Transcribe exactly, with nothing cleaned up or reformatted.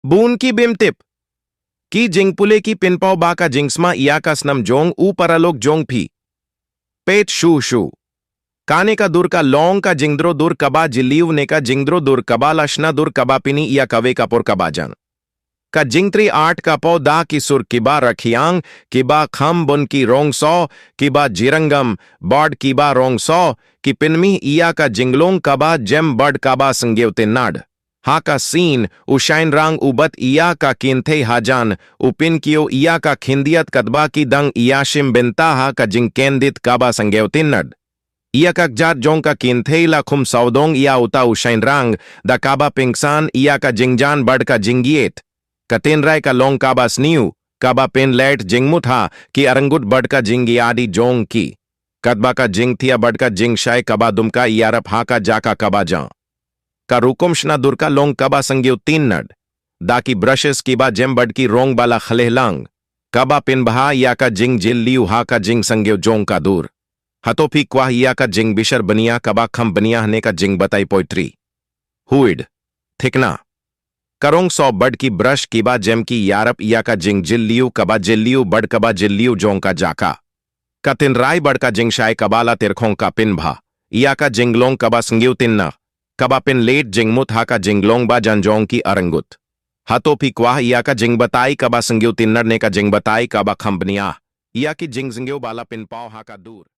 Bun ki bym tip. Ki jingpule ki pynpaw ba ka jingsma ïa ka snam jong u paralok jong phi. Peit shuh shuh. Kane ka dur ka long ka jingdro dur kaba jylliew ne ka jingdro dur kaba la shna dur kaba pyni ïa kawei ka por kaba jan. Ka jingtrei art ka paw da ki sur kiba rakhiang, kiba kham bun ki rong soh, kiba jyrangam, bad kiba rong soh, ki pynmih ïa ka jinglong kaba jem bad kaba sngewtynnad. Ha ka sien, u Shynrang u bat ïa ka kynthei hajan, u pynkiew ïa ka khyndiat katba ki dang ïashim bynta ha ka jingkyndit kaba sngewtynnad. Ïa ka kjat jong ka kynthei la khum sawdong ïa uta u Shynrang, da kaba pynksan ïa ka jingjan bad ka jingïeit. Ka tynrai ka long kaba sniew, kaba pynleit jingmut ha ki arngut bad ka jingïadei jong ki. Katba ka jingthiah bad ka jingshai kaba dum ka ïarap ha ka jaka kaba jan. Ka rukom shna dur ka long kaba sngewtynnad. Da ki brushes kiba jem bad ki rong ba la khleh lang. Kaba pynbha ïa ka jingjylliew ha ka jingsngewbha jong ka dur. Hato phi kwah ïa ka jingbishar bniah kaba kham bniah ne ka jingbatai poetry? Huid. Thikna. Ka rong soh bad ki brush kiba jem ki ïarap ïa ka jingjylliew kaba jylliew bad kaba jylliew jong ka jaka. Ka tynrai bad ka jingshai kaba la tyrkhong ka pynbha ïa ka jinglong kaba sngewtynnad, kaba pynleit jingmut ha ka jinglong ba jan jong ki arngut. Hato phi kwah ïa ka jingbatai kaba sngewtynnad ne ka jingbatai kaba kham bniah ïa ki jingsngewbha ba la pynpaw ha ka dur?